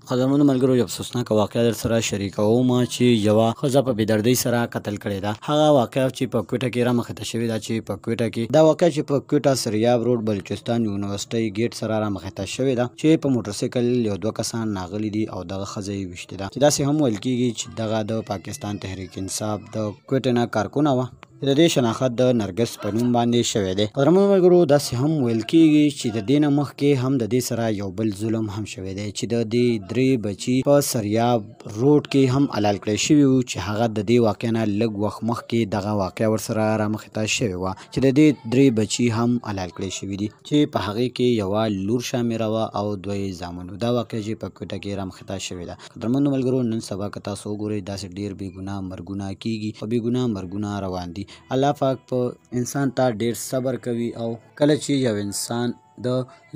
قدرمنو ملګرو، یو افسوسناکه واقعه در سره شریکوم چې یوه ښځه په بېدردۍ سره قتل کړې ده. هغه واقعه چې په کوټه کې رامخته شوې ده، چې په کوټه کې دا واقعه چې په کوټه سریاب روډ بلوچستان یونیورسټۍ ګیټ سره رامخته شوې ده، چې په موټرسایکل یو دوه کسان ناغلي دي او دغه ښځه یې ویشتې ده. چې داسې هم ویل کیږي چې دغه د پاکستان تحریک انصاف د کوټې نه کارکونه وه، چې د دې شناخت د نرګس په نوم باندې شوی دی. قدرمنو ملګرو، داسې هم ویل کیږي چې د دې نه مخکې هم د دې سره یو بل ظلم هم شوی دی، چې د دې درې بچي په سریاب روډ کې هم حلال کړی شوي وو، چې هغه د دې واقع نه لږ وخت مخکې دغه واقع ورسره رامخې ته شوې وه، چې د دې درې بچي هم حلال کړی شوي دي، چې په هغې کې یوه لور شامله وه او دوه یې زامن وو. دا واقع چې په کوټه کې رامخې ته شوې ده. قدرمنو ملګرو، نن سبا که تاسو وګورئ، داسې ډېر بې ګناه مرګونه کیږي او بې ګناه مرګونه روان دي. الله پاک په انسان ته ډیر صبر کوي، او کله چې یو انسان د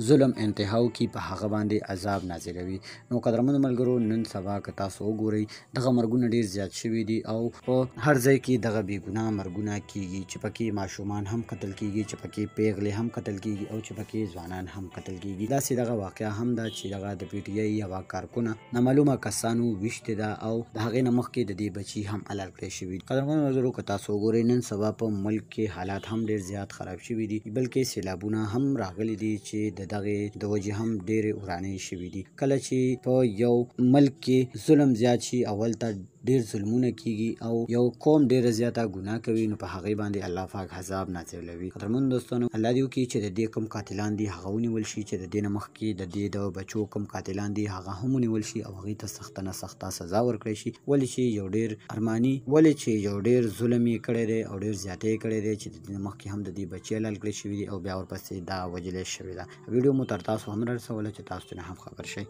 ظلم انتها وکړي، په هغه باندې عذاب نازلوي. نو قدرمنو ملګرو، نن سبا که تاسو وګورئ، دغه مرګونه ډیر زیات شوي دي او په هر ځای کې دغه بې ګناه مرګونه کیږي، چې پکې ماشومان هم قتل کیږي، چې پکې پیغلې هم قتل کیږي او چې پکې ځوانان هم قتل کیږي. داسې دغه واقعه هم ده چې دغه د پي ټي آی یوه کارکونه نامعلومه کسانو ویشتې ده او د هغې نه مخکې د دې بچي هم حلال کړی شوي دي. قدرمنو ملګرو، که تاسو وګورئ، نن سبا په ملک کې حالات هم ډیر زیات خراب شوي دي، بلکې سیلابونه هم راغلي دي چې د دغې د وجې هم ډېرې ورانۍ شوي دي. کله چې په یو ملک کې ظلم زیات شي، اول ته ډېر ظلمونه کیږي او یو قوم ډېره زیاته ګناه کوي، نو په هغې باندې الله پاک عذاب نازلوي. قدرمن دوستانو، الله دې وکړي چې د دې کوم قاتلان دي هغه ونیول شي، چې د دې نه مخکې د دې د بچو کوم قاتلان دي هغه هم ونیول شي او هغې ته سخته نه سخته سزا ورکړی شي، ولې چې یو ډېر ارماني، ولې چې یو ډېر ظلم یې کړی دی او ډېر زیاتی یې کړی دی، چې د دې نه مخکې هم د دې بچي حلال کړی شوي دي او بیا ورپسې دا وژلی شوې ده. ویډیو مو تر تاسو هم رسوله چې تاسو ترې هم خبر شئ.